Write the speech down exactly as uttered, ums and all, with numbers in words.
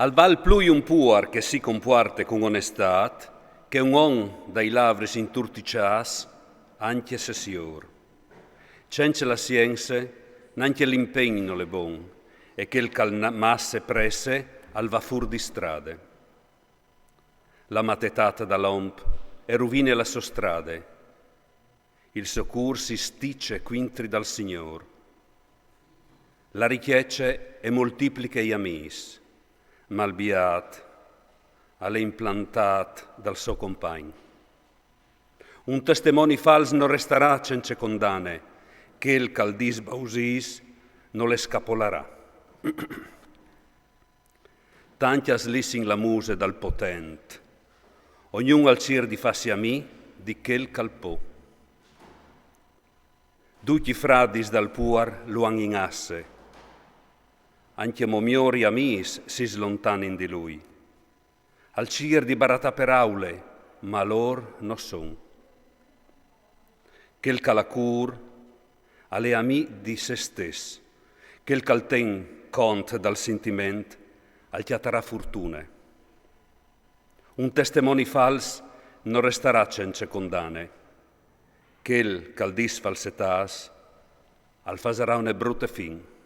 Al val plui un puar che si compuarte cun onestât che un om dai lavris inturtiçâts, ancje se siôr. Cence la sience, nancje l'impegn nol è bon, e chel ch'al masse presse al va fûr di strade. La matetât dal om e ruvine la sô strade. Il so cûr si stice cuintri dal Signôr. La ricjece e moltipliche i amîs, ma il biât al è implantât dal so compagn. Un testemoni fals nol restarà cence condane, chel ch'al dîs bausîs nol e scapolarà. Tancj a slissin la muse dal Potent. Ognun al cîr di fâsi amì di chel ch'al pò. Ducj i fradis dal puar lu àn in asse. Ancjemò miôr i amîs si slontanin di lui. Al cîr di baratâ peraule, ma lôr no son. Chel ch'al à cûr al è amì di se stes. Chel ch'al ten cont dal sintiment al cjatarà fortune. Un testemoni fals nol restarà cence condane. Chel ch'al dîs falsetâts al fasarà une brute fin.